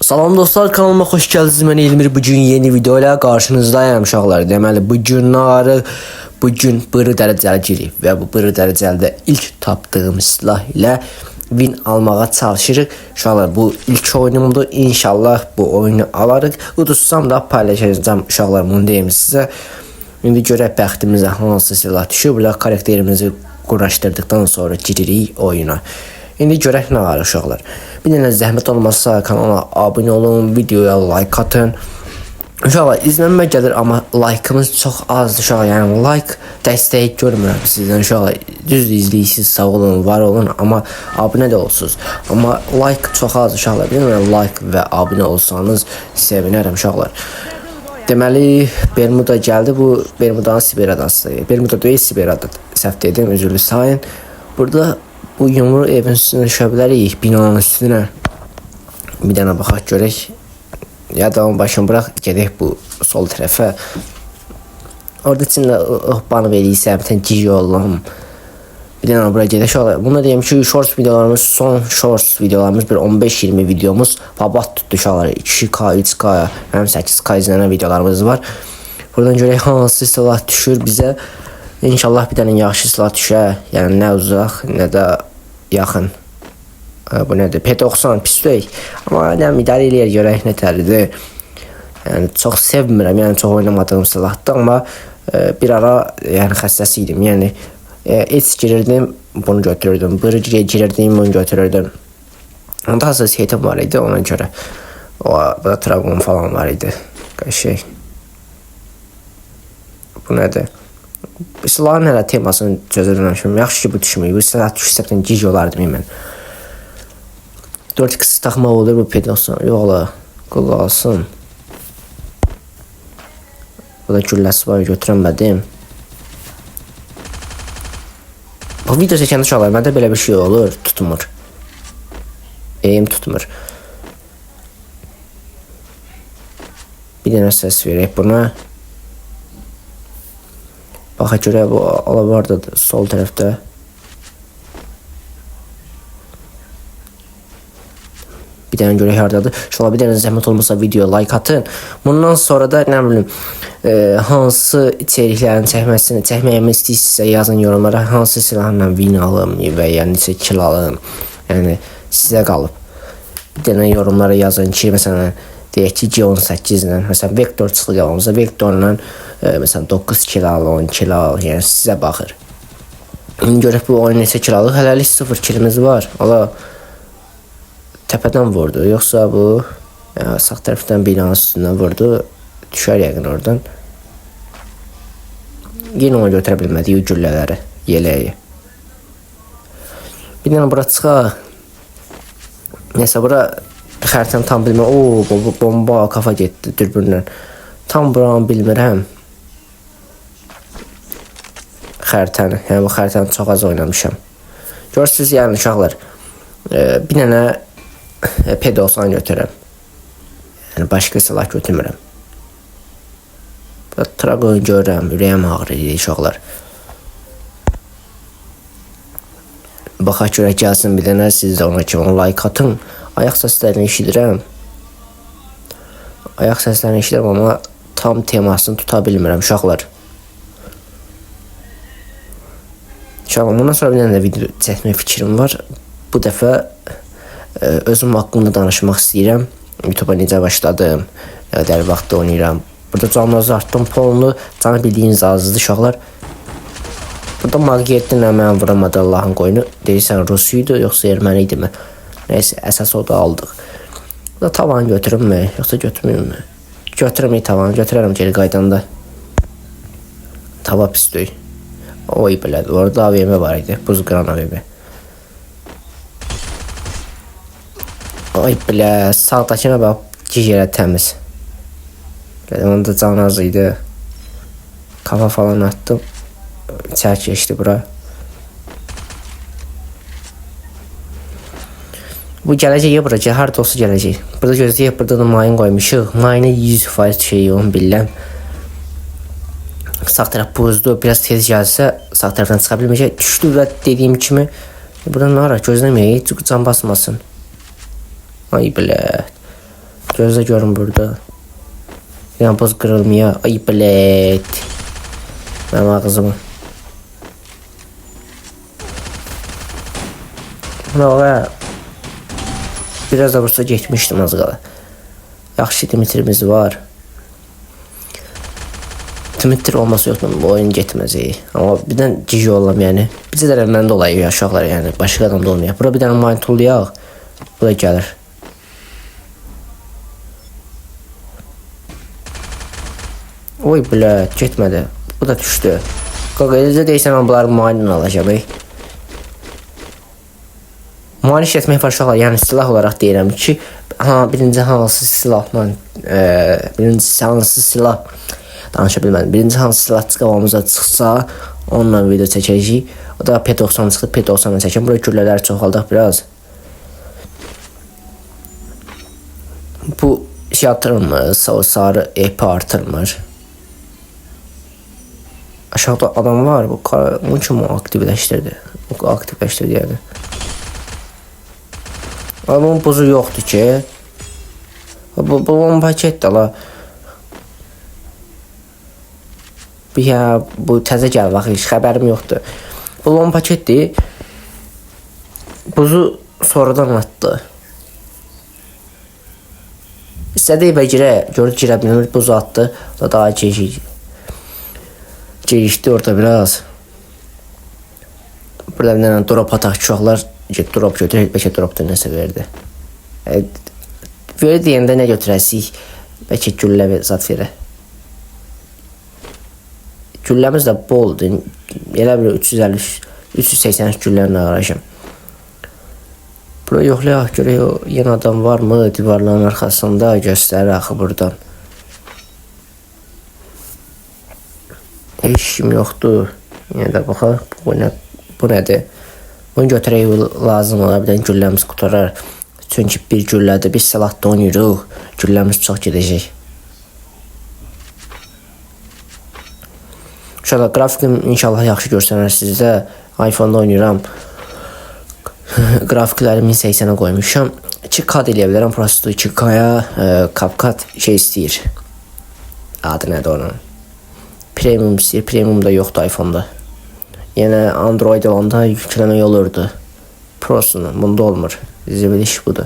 Salam dostlar, kanalıma hoş geldiniz. Mən Elmir. Bugün yeni videoyla qarşınızdayım uşaqlar. Deməli, bugün nə varıq? Bugün bırı dərəcəli girik və bu bırı dərəcəlidə ilk tapdığım silah ilə win almağa çalışırıq. Uşaqlar, bu ilk oyunumdur. İnşallah bu oyunu alarıq. Udursam da paylaşacağım uşaqlar, bunu deyim sizə. İndi görək bəxtimizə hansı silah düşür. Burada karakterimizi quraşdırdıqdan sonra giririk oyuna. İndi görək nə var uşaqlar. Bir dənə zəhmət olmazsa kanala abunə olun, videoya like atın. Uşaqlar, izlənmə gəlir amma like'ımız çox azdır uşaqlar. Yəni like dəstəyi görmürəm sizdən uşaqlar. Düzdür izləyirsiniz, sağ olun, var olun amma abunə də olsunuz. Amma like çox azdır uşaqlar. Bir dənə like və abunə olsanız sevinərəm uşaqlar. Deməli Bermuda gəldi. Bu Bermudanın Sibir adası. Bermuda deyil, Sibir adadır. Səhv dedim, üzrlü sayın. Burada bu yumru evin üstünə düşə bilərik, binanın üstünə. Bir dənə baxaq görək. Ya da onun başını bıraq, gedək bu sol tərəfə. Orada içində banı verirsə, bir dənə gig yollam. Bir dənə bura gedək. Uşaqlar, bunu deyim ki, shorts videolarımız, son shorts videolarımız bir 15-20 videomuz babat tutdu uşaqlar. 2K, 3K, həm 8K izlənən videolarımız var. Buradan görək hansı silah düşür bizə. İnşallah bir dənə yaxşı silah düşər. Yəni nə uzaq, nə də yaxın. Ha, bu nədir? P90 pis deyil. Amma nə idarə eləyər görək nə tərdir. Yəni çox sevmirəm, yəni çox oynamadığım silahdır, amma bir ara yəni xəstəsi idim. Yəni et girirdim, bunu götürürdüm. Bırı girirdim, bunu götürürdüm. Onda hassasiyyətim var idi ona görə. O, burada Dragon falan var idi. Qəşəng. Bu nədir? Bu silahın hələ temasını çözə bilməmişim. Yaxşı ki bu düşmür. Bu silah düşsə sən gic olardım mən. 4x taxmaq olur bu P90. Yox la. Qul alsın. Burada gülləsi var, götürəmədim. Bu video çəkəndə uşaqlar, məndə belə bir şey olur, tutmur. Eğim tutmur. Bir dənə səs verək buna. Baxa görək bu alavardadır sol tərəfdə. Bir dənə görək hardadır. Uşaqlar, bir dənə zəhmət olmasa videoya like atın. Bundan sonra da nə bilim hansı içeriklərin çəkməsini, çəkməyimi istəyirsinizsə yazın yorumlara. Hansı silahla win alım və ya neçə kill alım. Yəni sizə qalıb. Bir dənə yorumlara yazın ki, məsələn deyək ki G18 ilə, məsələn Vektor çıxdı qabağımıza, Vektorla məsələn 9 kill al, 10 kill al, yəni sizə baxır. İndi görək bu oyun neçə kill alır. Hələlik 0 killimiz var. Allah təpədən vurdu. Yoxsa bu ya, sağ tərəfdən binanın üstündən vurdu. Düşər yəqin oradan. Yenə onu götürə bilmədik o güllələri, yələyi. Bir dənə bura çıxaq. Neysə bura xəritəni tam bilmirəm. Oo, bomba kafa getdi dürbünlə. Tam buranı bilmirəm. Xəritəni. Yəni bu xəritəni çox az oynamışam. Görürsüz yəni uşaqlar. Bir dənə P90 götürürəm. Yəni başqa silah götürmürəm. Burada Dragon görürəm, ürəyim ağrıyır uşaqlar. Baxaq görək gəlsin bir dənə, siz də ona kimi like atın. Ayaq səslərini eşidirəm. Ayaq səslərini eşidirəm amma tam temasını tuta bilmirəm uşaqlar. Uşaqlar, bundan sonra bir dənə də video çəkmə fikrim var. Bu dəfə özüm haqqında danışmaq istəyirəm. YouTube'a necə başladım, nə qədər vaxtda oynayıram. Burada canını azaltdım, polunu, canı bildiyiniz azdır uşaqlar. Burada Mag 7 ilə mən vuramadı Allahın qoyunu. Deyirsən Rus idi, yoxsa erməni idi mi? Neysə, əsas o da aldıq. Burada tavanı götürüm mü, yoxsa götürməyim mi? Götürüm tavanı, götürərəm geri qaydanda. Tava pis deyil. Oy belədir. Orada AVM var idi. Buz qıran AVM. Ay belə, sağdakına bax, yerə təmiz. Belə, onun da canı az idi. Kafa falan attım. İçəri keçdi bura. Bu gələcək bura, harda olsa gələcək. Burada gözləyək, burada da mayın qoymuşuq. Mayına 100% şey onu bilirəm. Sağ tərəf buzdu, biraz tez gəlsə sağ tərəfdən çıxa bilməyəcək. Düşdü və dediyim kimi burada nə ara gözləməyək, can basmasın. Ay belə. Gözlə görün burada. Yəni buz qırılmıyor. Ay bilet. Mənim ağzımı. Buna bax, biraz da vursa getmişdim az qala. Yaxşı Dimitrimiz var. Dimitri olmasa yoxdur, bu oyun getməz. Amma bir dənə GG olam yəni. Bizə də məndə olayıq ya uşaqlar yəni. Başqa adam da olmayaq. Bura bir dənə mine tullayaq. Bu da gəlir. Oy bilet, getmədi. Bu da düşdü. Qaqa, eləcə deyirsən mən bunları mine alacağam. Ey. Mine işlətmək var uşaqlar. Yəni silah olaraq deyirəm ki, ha birinci hansı silahla, birinci hansı silah danışa bilmədim. Birinci hansı silah qabağımıza çıxsa, onunla video çəkəcəyik. O da P90 çıxdı, P90-la çəkəm. Bura güllələr çoxaldaq biraz. Bu şey artırmır, o sarı EP artırmır. Aşağıda adam var. Bu bunu kim aktivləşdirdi? Bu aktivləşdirdi yəni. Ama bunun buzu yoxdur ki. Bu bomba paketdir la. Ya bu təzə gəlib axı, heç xəbərim yoxdur. Bu bomba paketdir. Buzu sonradan atdı. İstədi evə girə, gördü girə bilmir, buzu atdı. O da daha gecikdi orada biraz. Burada bir dənə drop ataq uşaqlar. Drop götürür, bəlkə dropda nəsə verdi. Verdi deyəndə nə götürəsik? Bəlkə güllə və zat verə. Gülləmiz də boldur. Elə bir 353, 383 güllərlə uğraşım. Bura yoxlayaq görək o yenə adam varmı divarların arxasında, göstərir axı buradan. Heç kim yoxdur. Yenə də baxaq, bu nə, bu nədir? Bunu götürək lazım olar, bir dənə gülləmiz qurtarar. Çünki bir güllədir, biz silahda oynayırıq. Gülləmiz çox gedəcək. Uşaqlar, qrafikim inşallah yaxşı görsənər sizdə. iPhone-da oynayıram. Qrafikləri 1080-ə qoymuşam. 2K da eləyə bilərəm. Prosto 2K-ya CapCut şey istəyir. Adı nədir onun? Premium istəyir. Premium da yoxdur iPhone-da. Yəni Android olanda yükləmək olurdu. Prosunun, bunda olmur. Zibil iş budur.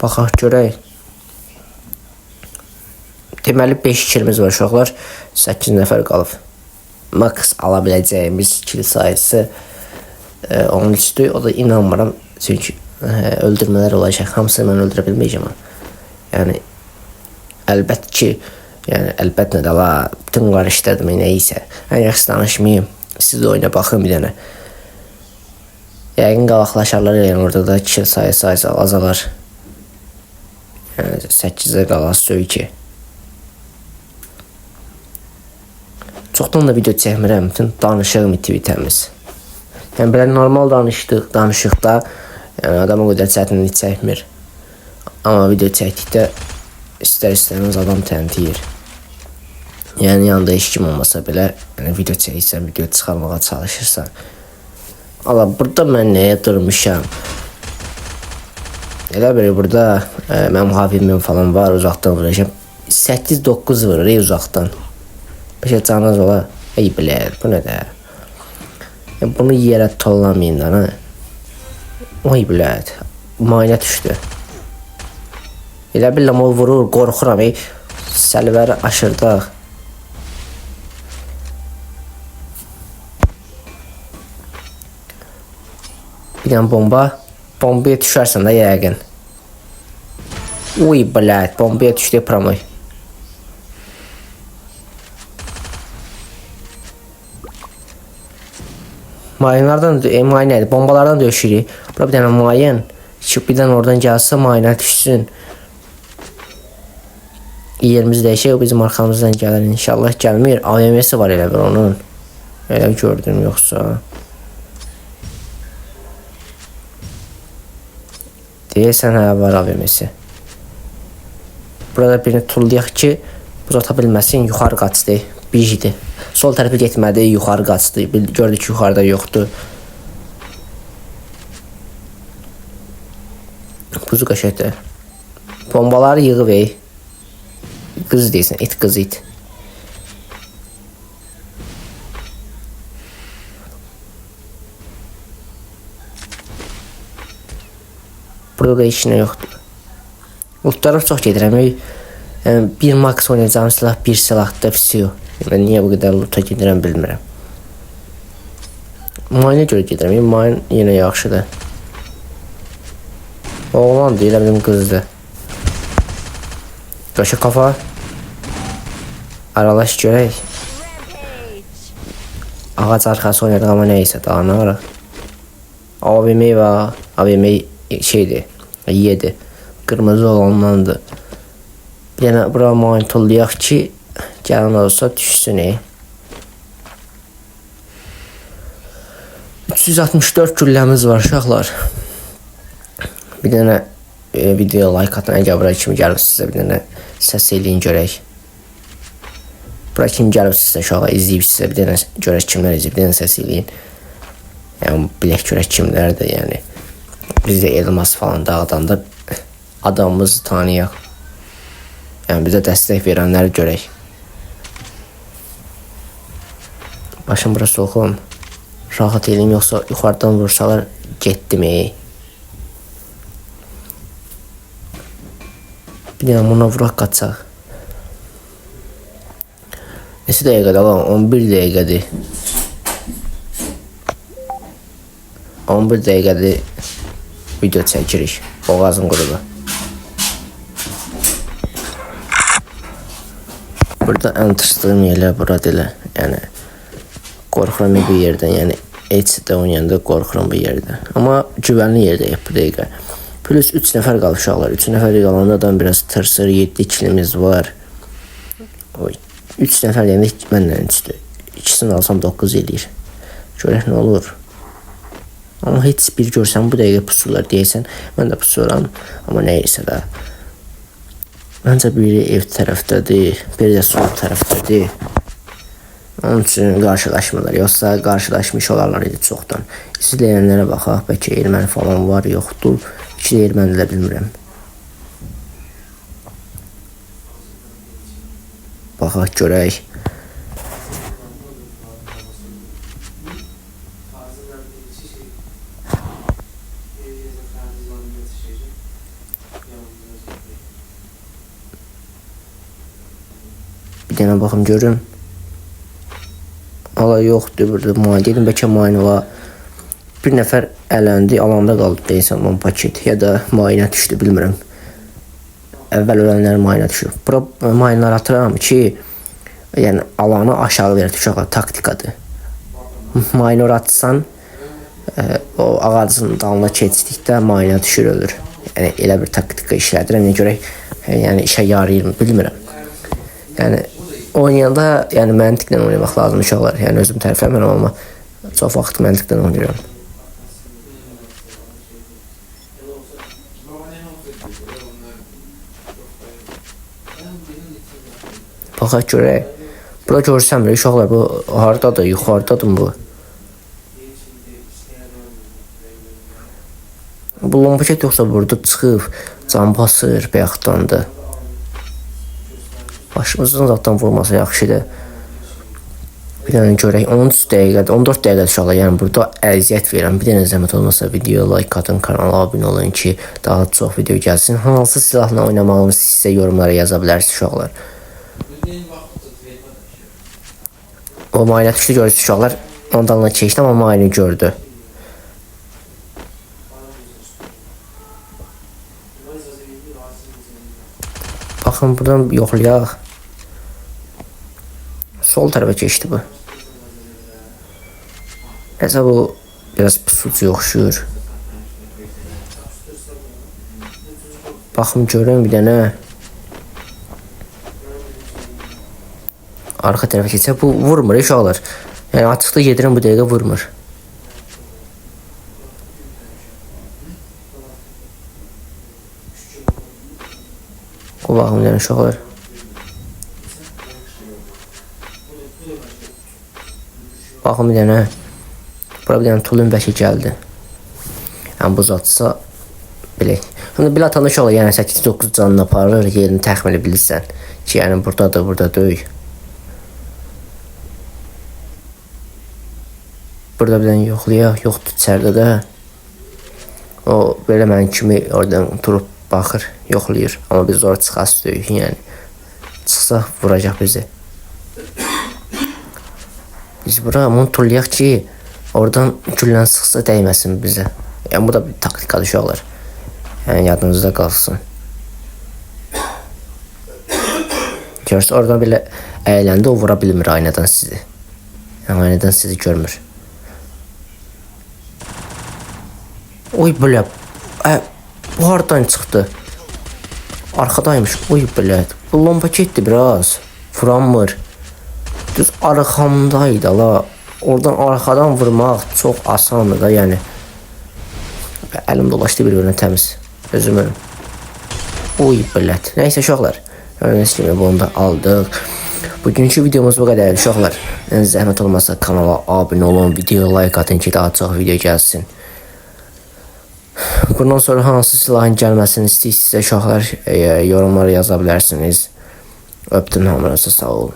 Baxaq görək. Deməli 5 killimiz var uşaqlar. 8 nəfər qalıb. Max ala biləcəyimiz kill sayısı 13-dür. O da inanmıram. Çünki öldürmələr olacaq. Hamısını mən öldürə bilməyəcəm. Yəni əlbət ki, yəni əlbət nə də la, bütün qarışdırdım nəysə. Ən yaxşısı danışmayım. Siz də oyuna baxın bir dənə. Yəqin qalaqlaşarlar yəni orada da kill sayısı azalar. Yəni 8-ə qalar ki. Çoxdan da video çəkmirəm. Bütün danışığım iti təmiz. Yəni belə normal danışıqda yəni adam o qədər çətinlik çəkmir. Amma video çəkdikdə istər-istəməz adam təntiyir. Yəni yanında heç kim olmasa belə, yəni video çəkirsən, video çıxarmağa çalışırsan. Allah, burada mən nəyə durmuşam? Elə bir burada mənim HVM falan var, uzaqdan vuracağam. 8-9 vurur uzaqdan. Bəlkə canınız ola. Ey bilə, bu nə də? Yəni, bunu yerə tollamayın da, ha? Oy bilə, mayına düşdü. Elə biləm o vurur, qorxuram. Ey. Səlvəri aşırdaq. Bir dənə bomba. Bombaya düşərsən də yəqin. Uy, blядь, bombaya düşdü promoy. Mayınlardan, mayın nədir? Bombalardan döyüşürük. Bura bir dənə mayın. Ki, bir dənə oradan gəlsə mayına düşsün. Yerimiz dəyişək, o bizim arxamızdan gəlir inşallah. Gəlmir. AVM-si var elə bir onun. Elə gördüm yoxsa. Deyəsən hə var AVM-si. Burada birini tullayaq ki, uzata bilməsin, yuxarı qaçdı. Bijdi. Sol tərəfə getmədi, yuxarı qaçdı. Gördü ki, yuxarıda yoxdur. Buzu qəşəngdir. Bombaları yığıb ey. Qız deyirsən, it qız it. Burada da heç nə yoxdur. Lootlara çox gedirəm. Yəni bir max oynayacağım silah bir silahda vəsiyo. Mən niyə bu qədər loota gedirəm bilmirəm. Mayına görə gedirəm. Yəni, mayın yenə yaxşıdır. Oğlan deyil, bizim qızdır. Qaşı kafa. Aralaş görək. Ağac arxası oynadıq amma nəysə daha nə var? AVM var. AVM şeydir. Yedi. Qırmızı olandandır. Bir dənə bura mayın tullayaq ki, gələn olsa düşsün. 364 gülləmiz var uşaqlar. Bir dənə videoya like atın. Əgər bura kimi gəlibsinizsə bir dənə səs eləyin görək. Bura kim gəlibsinizsə uşaqlar izləyibsinizsə bir dənə görək kimlər izləyib, bir dənə səs eləyin. Yəni bilək görək kimlərdir, yəni. Biz də elmas falan dağıdanda adamımızı tanıyaq. Yəni bizə dəstək verənləri görək. Başım bura soxum. Rahat eləyim, yoxsa yuxarıdan vursalar getdim. Bir dənə buna vuraq qaçaq. Neçə dəqiqədir lan? 11 dəqiqədir. 11 dəqiqədir video çəkirik. Boğazım qurudu. Burada ən tırstığım yerlər buradır elə. Yəni qorxuram bu yerdən. Yəni heç də oynayanda qorxuram bu yerdə. Amma güvənli yerdəyik bu dəqiqə. Plus 3 nəfər qalıb uşaqlar. 3 nəfər qalanda adam biraz tırsır. 7 kilimiz var. 3 nəfər deyəndə mənlə 3-dür. İkisini alsam 9 eləyir. Görək nə olur. Amma heç bir görsəm bu dəqiqə pusurlar deyəsən. Mən də pusuram. Amma nə isə də. Məncə biri ev tərəfdədir, biri də sol tərəfdədir. Onun üçün qarşılaşmırlar. Yoxsa qarşılaşmış olarlar idi çoxdan. İzləyənlərə baxaq. Bəlkə erməni falan var, yoxdur. İki də erməni də bilmirəm. Baxaq görək. Bir dənə baxım görüm. Hala yoxdur burada mayın. Dedim bəlkə mayın ola. Bir nəfər ələndi, alanda qaldı deyəsən lan paket ya da mayına düşdü bilmirəm. Əvvəl ölənlər mayına düşür. Bura mayınlar atıram ki, yəni alanı aşağı verir uşaqlar, taktikadır. Mayını ora atsan, o ağacın dalına keçdikdə mayına düşür ölür. Yəni elə bir taktika işlədirəm. Nə görək, yəni işə yarayır mı bilmirəm. Yəni oynayanda yəni məntiqlə oynamaq lazım uşaqlar. Yəni özüm tərif eləmirəm amma çox vaxt məntiqlə oynayıram. Baxaq görək. Bura görsənmir uşaqlar, bu hardadır? Yuxarıdadır bu. Bu lompaket yoxsa burada çıxıb can basır bayaqdan da. Başımızdan zaten vurmasa yaxşıdır. Bir dənə görək. 13 dəqiqədir, 14 dəqiqədir uşaqlar. Yəni burada əziyyət verirəm. Bir dənə zəhmət olmasa videoya like atın, kanala abunə olun ki, daha çox video gəlsin. Hansı silahla oynamağımı sizsə yorumlara yaza bilərsiniz uşaqlar. O mayına düşdü görürsünüz uşaqlar. Ondan da keçdi amma mayını gördü. Baxın buradan yoxlayaq. Sol tərəfə keçdi bu. Nəsə bu biraz pusucu oxşuyur. Baxım görüm bir dənə. Arxa tərəfə keçsə bu vurmur uşaqlar. Yəni açıqda gedirəm bu dəqiqə vurmur. O baxım bir dənə uşaqlar. Baxın bir dənə. Bura bir dənə tulun bəlkə gəldi. Yəni bu zatsa Belə. Həm də belə atanda uşaqlar, yəni 8-9 canını aparır, yerini təxmin edə bilirsən ki, yəni buradadır, burada deyil. Burada bir dənə yoxlayaq, yoxdur içəridə də. O belə mənim kimi oradan durub baxır, yoxlayır. Amma biz ora çıxası deyik, yəni. Çıxsaq vuracaq bizi. Biz bura bunu tullayaq ki, oradan güllən sıxsa dəyməsin bizə. Yəni bu da bir taktikadır uşaqlar. Yəni yadınızda qalsın. Görürsünüz, oradan belə əyləndi, o vura bilmir aynadan sizi. Yəni aynadan sizi görmür. Oy belə. Bu hardan çıxdı? Arxadaymış. Oy belə. Bu lomba getdi biraz. Vuranmır. Düz arxamdaydı la. Oradan arxadan vurmaq çox asandır da, yəni. Əlim dolaşdı bir-birinə təmiz. Özüm ölüm. Oy bilət. Nəysə uşaqlar. Gördüyünüz kimi bunu da aldıq. Bugünkü videomuz bu qədər uşaqlar. Yəni zəhmət olmasa kanala abunə olun, videoya like atın ki, daha çox video gəlsin. Bundan sonra hansı silahın gəlməsini istəyirsinizsə uşaqlar, yorumlara yaza bilərsiniz. Öpdüm hamınızı, sağ olun.